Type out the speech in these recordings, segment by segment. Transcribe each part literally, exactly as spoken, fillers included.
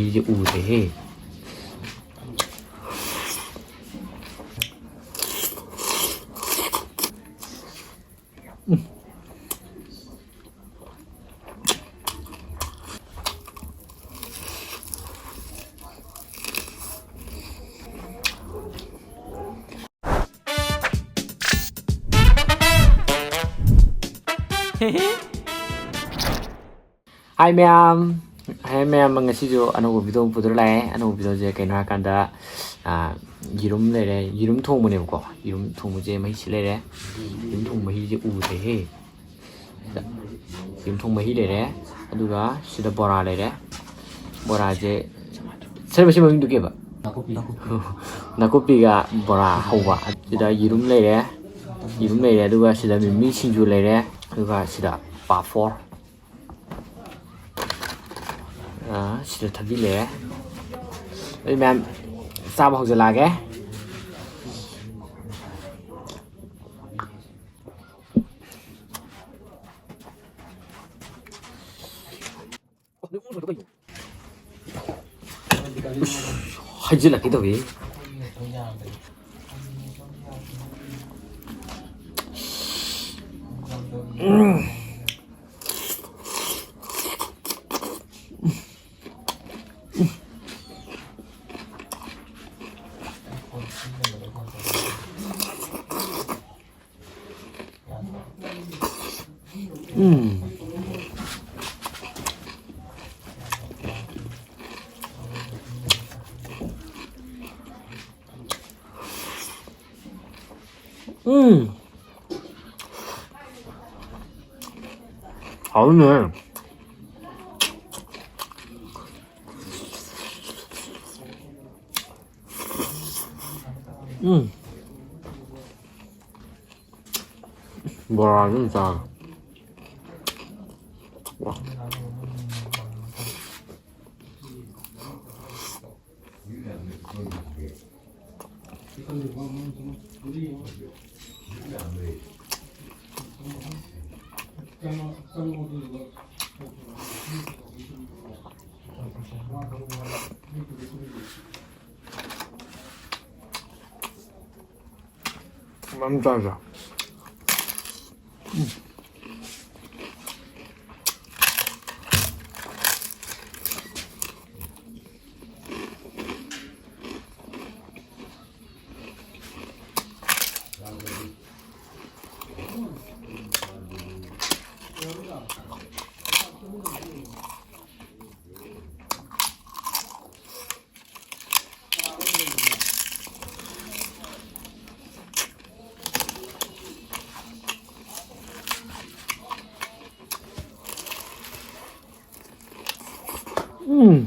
ꯑꯩꯁꯦ ꯎꯗ꯭ꯔꯦꯍꯦ꯫ ꯍꯥꯏ ꯃꯌꯥꯝ, ꯍꯥꯏ ꯃꯌꯥꯝ, ꯉꯁꯤꯁꯨ ꯑꯅꯧꯕ ꯚꯤꯗꯤꯑꯣ ꯑꯃ ꯄꯨꯗꯨꯅ ꯂꯥꯛꯑꯦ꯫ ꯑꯅꯧꯕ ꯚꯤꯗꯤꯑꯣꯁꯦ ꯀꯩꯅꯣ ꯍꯥꯏꯔꯀꯥꯟꯗ, ꯑꯥ, ꯌꯦꯔꯨꯝ ꯂꯩꯔꯦ, ꯌꯦꯔꯨꯝ ꯊꯣꯡꯕꯅꯦꯕꯀꯣ꯫ ꯌꯦꯔꯨꯝ ꯊꯣꯡꯕꯁꯦ ꯃꯍꯤꯁꯤ ꯂꯩꯔꯦ꯫ ꯌꯦꯔꯨꯝ ꯊꯣꯡꯕ ꯃꯍꯤꯁꯦ ꯎꯗ꯭ꯔꯦꯍꯦ꯫ ꯁꯤꯗ ꯌꯦꯔꯨꯝ ꯊꯣꯡ ꯃꯍꯤ ꯂꯩꯔꯦ, ꯑꯗꯨꯒ ꯁꯤꯗ ꯕꯣꯔꯥ ꯂꯩꯔꯦ꯫ ꯕꯣꯔꯥꯁꯦ, ꯁꯔ, ꯃꯁꯤ ꯃꯃꯤꯡꯗꯨ ꯀꯩꯕ? ꯅꯥꯀꯨꯞꯄꯤ꯫ ꯅꯥꯀꯨꯞꯄꯤꯒ ꯕꯣꯔꯥ ꯍꯧꯕ꯫ ꯁꯤꯗ ꯌꯦꯔꯨꯝ ꯂꯩꯔꯦ, ꯌꯦꯔꯨꯝ ꯂꯩꯔꯦ, ꯑꯗꯨꯒ ꯁꯤꯗ ꯃꯤꯃꯤ ꯁꯤꯡꯖꯨ ꯂꯩꯔꯦ, ꯑꯗꯨꯒ ꯁꯤꯗ ꯄꯥꯐꯣꯔ꯫ ꯑꯥ, ꯁꯤꯗ ꯊꯕꯤ ꯂꯩꯔꯦ꯫ ꯑꯗꯨ ꯃꯌꯥꯝ ꯆꯥꯕ ꯍꯧꯖꯤꯜꯂꯛꯑꯒꯦ꯫ ꯎꯁ, ꯍꯩꯖꯤꯜꯂꯛꯀꯦ ꯇꯧꯏ꯫ ꯎꯝ꯫ ꯎꯝ꯫ ꯎꯝ꯫ ꯍꯥꯎꯅꯦ꯫ ꯎꯝ꯫ ꯕꯣꯔꯥ ꯑꯗꯨꯝ ꯆꯥ꯫ ꯋꯥ꯫ ꯃꯝ ꯆꯥꯖ꯫ ꯎꯝ꯫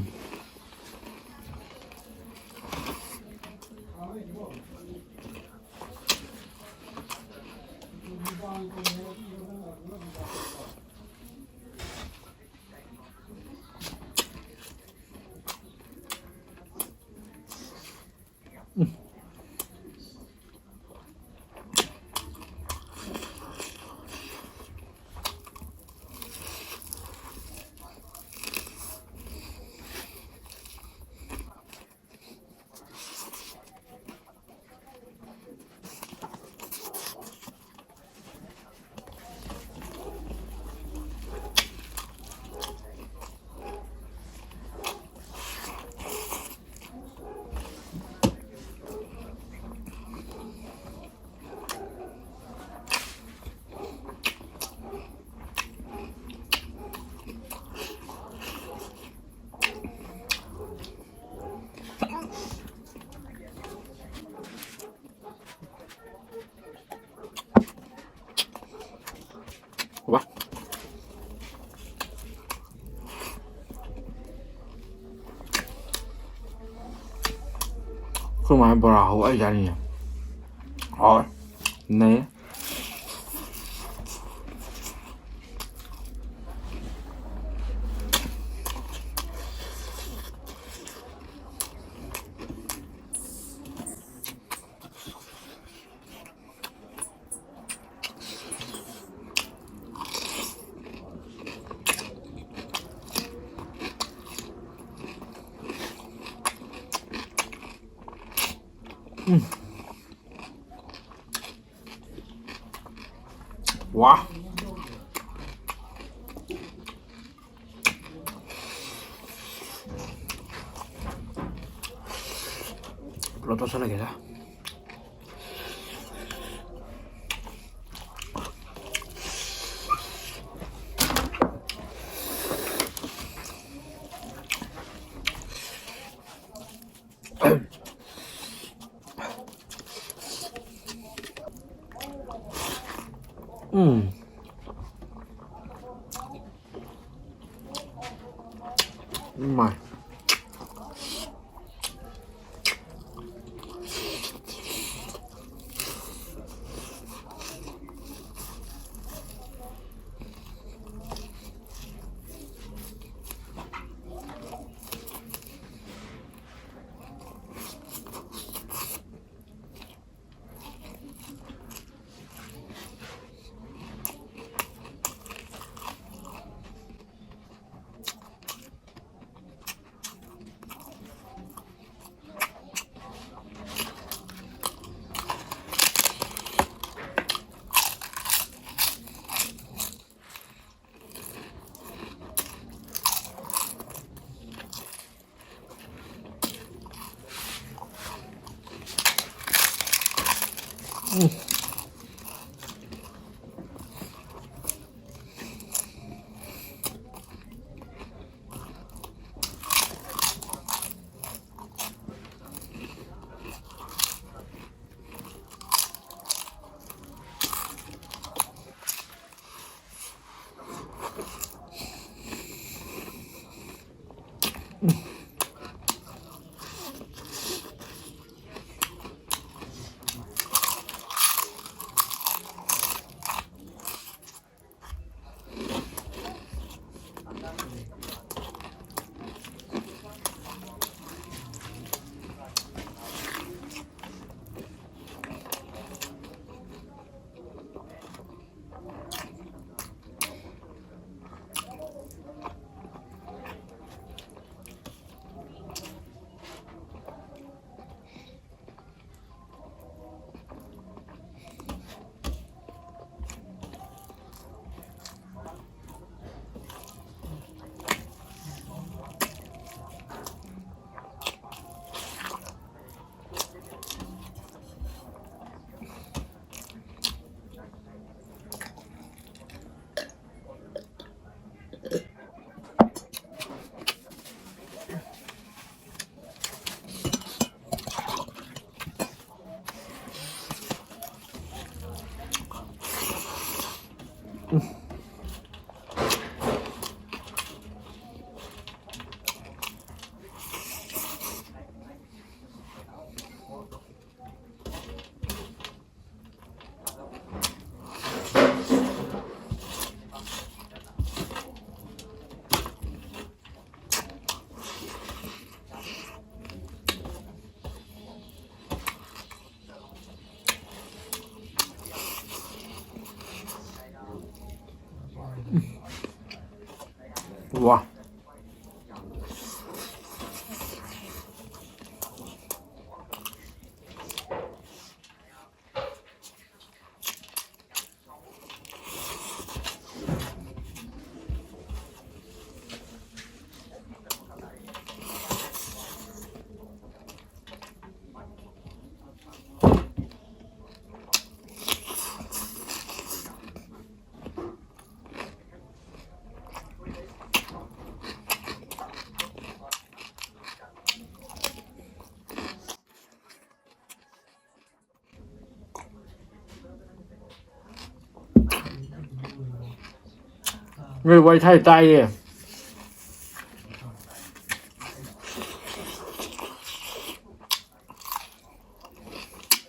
ꯋꯥ꯫ ꯑꯩꯈꯣꯏ ꯃꯥꯅ ꯕꯣꯔꯥ ꯍꯧꯕ ꯑꯩ ꯆꯥꯅꯤꯡꯉꯦ꯫ ꯍꯥꯎꯋꯦ꯫ ꯅꯩ꯫ ꯋꯥ꯫ ꯄꯨꯂꯞ ꯇꯣꯠꯁꯜꯂꯒꯦꯗ꯫ ꯎꯝ꯫ ꯃꯥꯏ꯫ ꯅꯣꯏ ꯋꯥꯔꯤ ꯊꯥꯏ ꯇꯥꯏꯌꯦ꯫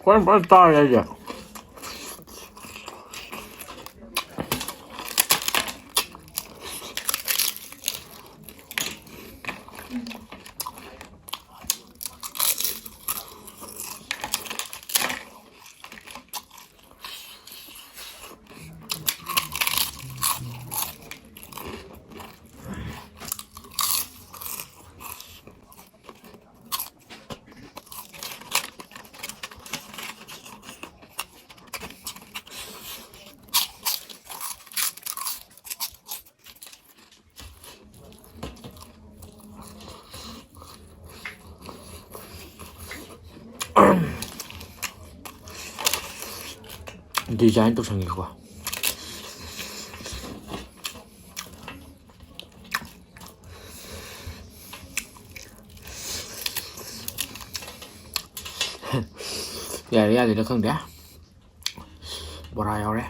ꯍꯣꯔꯦꯟ ꯐꯖꯅ ꯆꯥꯔꯦ ꯑꯩꯁꯦ꯫ Design ꯇꯧꯁꯟꯒꯦꯀꯣ꯫ ꯌꯥꯔꯦ ꯌꯥꯗꯦꯗ ꯈꯪꯗꯦ꯫ ꯕꯣꯔꯥ ꯌꯥꯎꯔꯦ꯫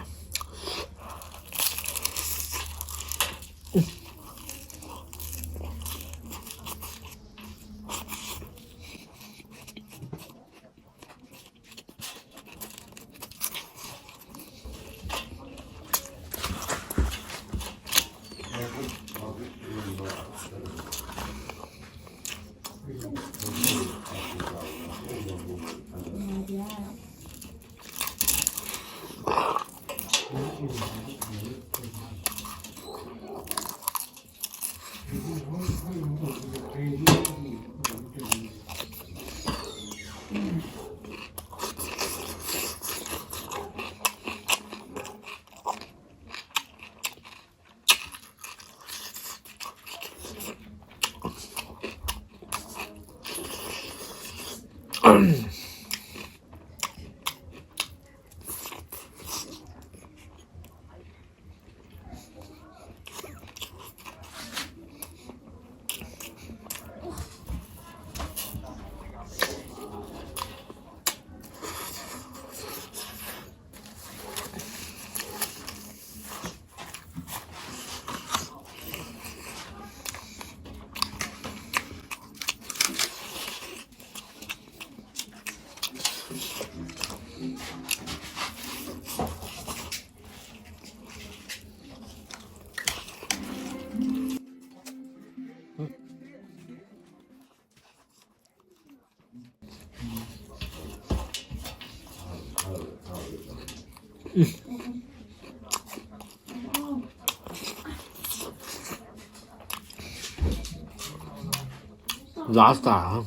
Last ꯇꯥꯔꯦ꯫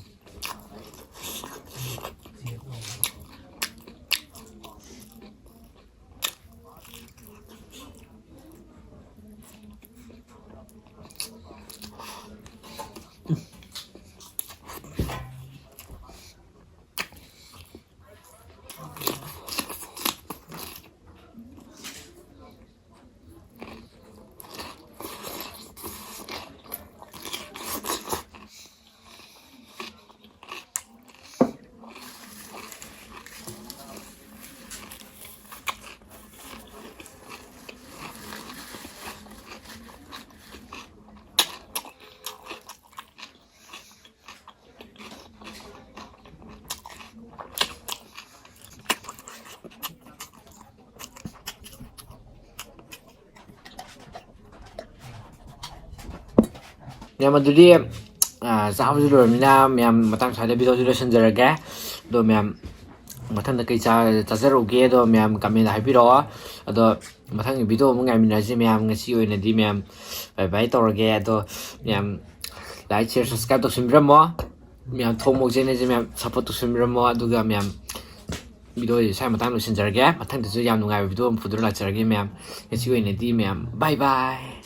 ꯃꯌꯥꯝ, ꯑꯗꯨꯗꯤ, ꯑ, ꯆꯥꯕꯁꯨ ꯂꯣꯏꯔꯕꯅꯤꯅ ꯃꯌꯥꯝ, ꯃꯇꯥꯡ ꯁ꯭ꯋꯥꯏꯗ video ꯁꯤ ꯂꯣꯏꯁꯤꯟꯖꯔꯒꯦ꯫ ꯑꯗꯣ ꯃꯌꯥꯝ, ꯃꯊꯪꯗ ꯀꯩ ꯆꯥ-, ꯆꯥꯖꯔꯛꯎꯒꯦ, ꯑꯗꯣ ꯃꯌꯥꯝ comment ꯍꯥꯏꯕꯤꯔꯛꯑꯣ꯫ ꯑꯗꯣ ꯃꯊꯪꯒꯤ video ꯑꯃꯨꯛ ꯉꯥꯏꯃꯤꯟꯅꯔꯁꯤ ꯃꯌꯥꯝ꯫ ꯉꯁꯤ ꯑꯣꯏꯅꯗꯤ ꯃꯌꯥꯝ bye bye ꯇꯧꯔꯒꯦ꯫ ꯑꯗꯣ ꯃꯌꯥꯝ like, share, subscribe ꯇꯧꯁꯤꯟꯕꯤꯔꯝꯃꯣ꯫ ꯃꯌꯥꯝ ꯊꯣꯡ ꯃꯣꯛ channel ꯁꯦ ꯃꯌꯥꯝ support ꯇꯧꯁꯤꯟꯕꯤꯔꯝꯃꯣ꯫ ꯑꯗꯨꯒ ꯃꯌꯥꯝ video ꯁꯤ ꯁ꯭ꯋꯥꯏ ꯃꯇꯥꯡ ꯂꯣꯏꯁꯤꯟꯖꯔꯒꯦ꯫ ꯃꯊꯪꯗꯁꯨ ꯌꯥꯝ ꯅꯨꯡꯉꯥꯏꯕ video ꯑꯃ ꯄꯨꯗꯨꯅ ꯂꯥꯛꯆꯔꯒꯦ ꯃꯌꯥꯝ꯫ ꯉꯁꯤ ꯑꯣꯏꯅꯗꯤ ꯃꯌꯥꯝ bye bye꯫